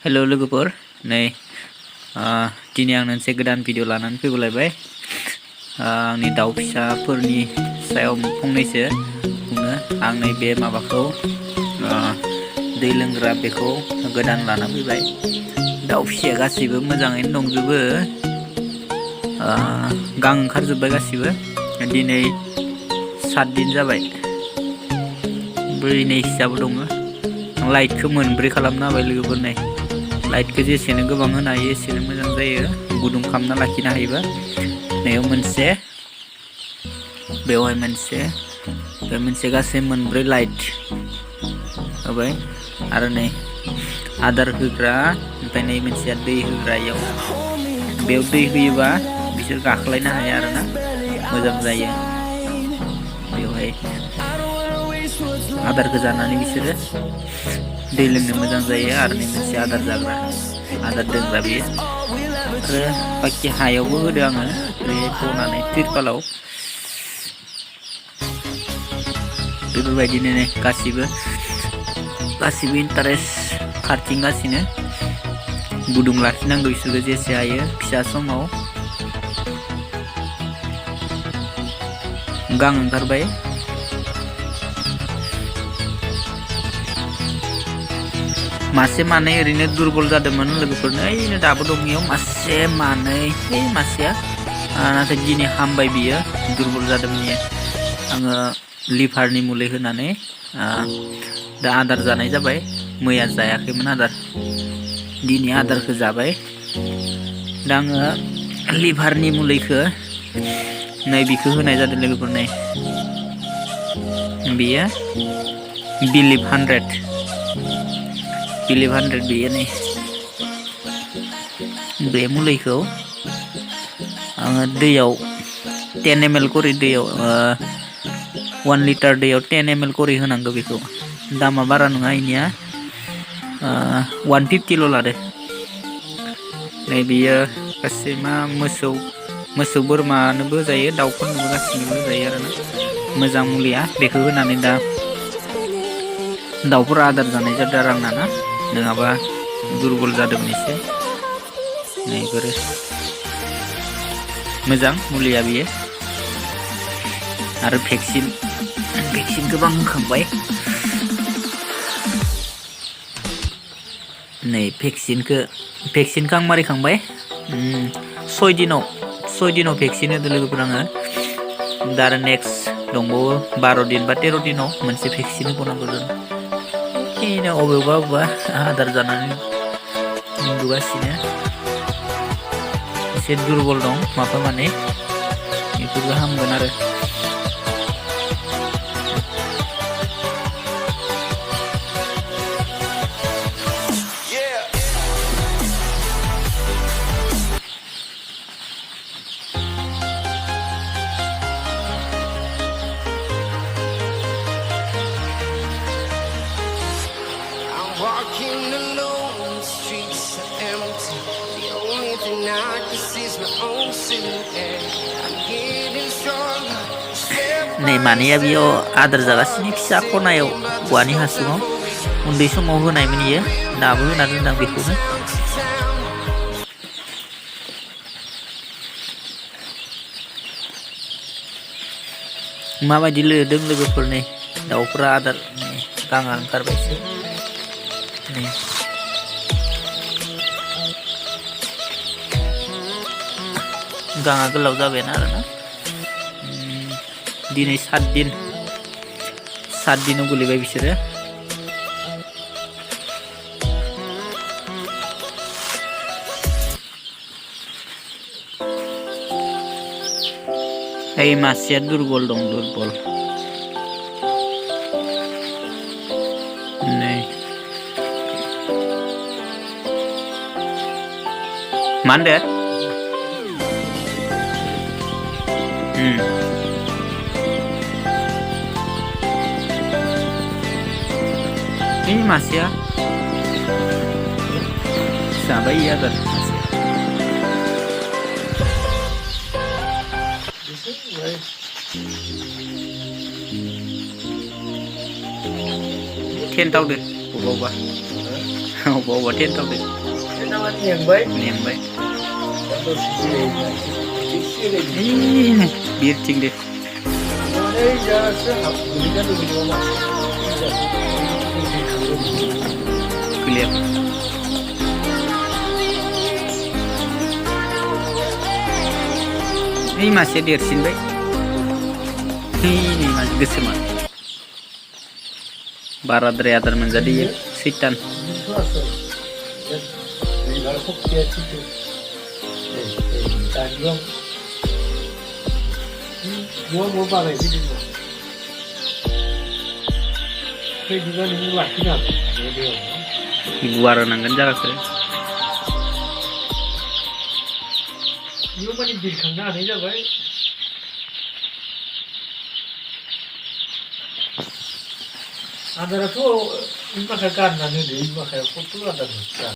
Hello लोगोफोर नै दिनै आं मोनसे गोदान भिडिअ लानानै फैलायबाय आंनि दाउ फिसाफोरनि सायाव फंनैसो बुंनो आं नै बे माबाखौ दै लोंग्रा बेखौ गोदान लाना फैबाय दाउ फिसाया गासैबो मोजाङैनो दंजोबो गां ओंखारजोब्बाय गासिबो दिनै 7 दिन जाबाय ब्रैनै हिसाब दङ लाइटखौ मोनब्रै खालामना होबाय लोगोफोर नै लाइटखौ जेसेनो गोबां होनो हायो एसेनो मोजां जायो गुदुं खालामना लाखिनो हायोबा बेयाव मोनसे बेवहाय मोनसे बे मोनसे गासै मोनब्रै लाइट होबाय आरो नै आदार होग्रा ओमफ्राय नै मोनसेया दै होग्रायाव बेयाव दै होयोबा बिसोर गाखलायनो हाया आरोना मोजां जायो बेवहाय आदारखौ जानानै बिसोरो दै लोंनो मोजां जायो आरो नै मोनसे आदार जाग्रा आदार दोनग्रा बेयो आरो बाखि हायावबो होदो आङो बे बनानै तिरपालाव बेफोरबायदिनो गासिबो इन्टारेस्ट खारथिंगासिनो गुदुं लाखिनांगौ बिसोरखौ जेसे हायो फिसा समाव गां ओंखारबाय मासे मानै ओरैनो दुरबल जादोंमोन लोगोफोरनो ओइनो दाबो दं इयाव मासे मानै मासेया नाथाय दिनै हामबाय बियो दुरबल जादोंमोन इयो आङो लिभारनि मुलि होनानै दा आदार जानाय जाबाय मैया जायाखैमोन आदार दिनै आदारखौ जाबाय दा आङो लिभारनि मुलिखौ नै बिखौ होनाय जादों लोगोफोर नै बियो बिलिभ 100 बेयो नै बे मुलिखौ आङो दैयाव 10 ml करि दैयाव 1 लिटार दैयाव 10 ml करि होनांगौ बेखौ दामा बारा नङा इनिया 150 लादो नै बियो गासै मा मोसौ बोरमानोबो जायो दाउफोरनोबो गासिनोबो जायो आरोना मोजां मुलिया बेखौ होनानै दा दाउफोरा आदार जानाय जादों आरो आंना ना नङाबा दुरबल जादोंमोन एसे नैफोरो मोजां मुलिया बियो आरो भेक्सिन गोबां होखांबाय नै भेक्सिनखौ आं मारिखांबाय 6 दिनाव भेक्सिन होदो लोगोफोर आङो दा आरो नेक्स्ट दंबावो 12 दिन बा 13 दिनाव मोनसे भेक्सिन होबावनांगौ जों बेनो अबेबा आदार जानानै उन्दुगासिनो एसे दुरबल दं माफा माने बेफोरबो हामगोन आरो Walking alone, the streets are empty. The only thing I can see is my own silhouette. I'm getting stronger. नै मानैया बेयाव आदार जागासिनो फिसा खनायाव औवानि हासुङाव उन्दै समाव होनायमोन इयो दाबो होना दोनदां बेखौनो माबायदि लोदों लोगोफोर नै दाउफोरा आदार गाङा ओंखारबायसो नै गाङा गोलाव जाबायना आरोना दिनै 7 दिनाव गोलैबाय बिसोरो ओइ मासेया दुरबल दं नै मा होनदो मासेया जाबाय आदार टेन्ट आवदो बबावबा अबा अबा थेनथावदो Kenapa nih yang baik? नेंबाय Atau sisi lainnya? Sisi lainnya. ओइनो बिरथिं दे Mana ya sehab berikan lebih lama. Clear ओइ मासेया देरसिनबाय ओइ मासे गोसोमा बाराद्राय आदार मोनजादोयो सैतान Itu asal. Dari garuk dia situ. Tanjung. Gua mau pakai sini. Kayak juga ini laki nak. गुवार होनांगोन जागाखो Ini mana birkangnya aneh जाबाय. Ada tuh ini pakai kanan ini, pakai foto ada.